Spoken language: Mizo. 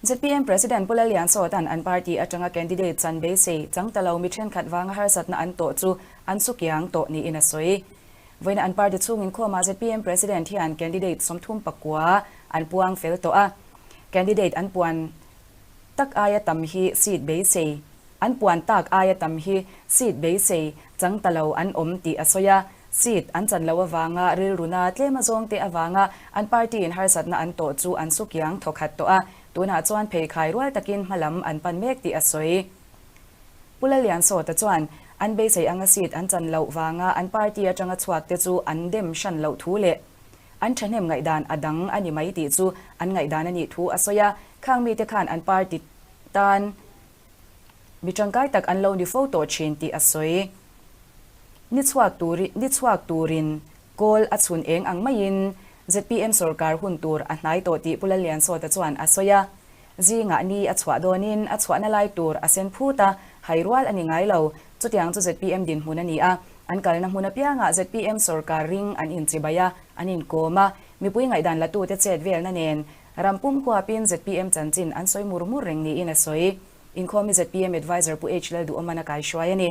ZPM President Pu Lalliansawta'n an party atanga candidate chan beisei chang ta lo mi thenkhat vanga harsatna an tawh chu an sukiang tawh niin a sawi. Vawiina an party chhung inkhawmah ZPM President hian candidate 34 an puang fel tawh a. Candidate an puan tak aia tam hi seat beisei an puan tak aia tam hi seat beisei chang ta lo an awm tih a sawi a. Seat an chan loh avanga rilruna tlem a zawngte avanga an party in harsatna an tawh chu an sukiang thawkhat tawh a, tunah chuan pheikhai rual takin hmalam an pan mek tih a sawi. Pu Lalliansawta chuan an beisei anga seat an chan loh vanga an party atanga chhuak te chu an dem hran loh thu leh an thahnem ngaihdan a dang a ni mai tih chu an ngaihdan a nih thu a sawi a, khang mite khan an party tan Mi tangkai tak an lo ni fo tawh thin tih a sawi. Ni chhuak tur ni chhuak turin kawl a chhun eng ang maiin zpm sorkar hun tur a hnai tawh tih Pu Lalliansawta chuan a sawi a. Zingah ni a chhuah dawnin a chhuahna lai tur a sen phut a, hai rual a ni ngai lo. Chutiang chu zpm dinhmun a ni a, an kalna hmun apiangah zpm sorkar ring an inchibai a, an inkawm a, mipui ngaihdan latute chet velna nen Ram pum huapin zpm chanchin an sawi mur mur reng niin a sawi. Inkhawmi zpm Adviser Pu H. Lalduhawman a kaihruai a ni.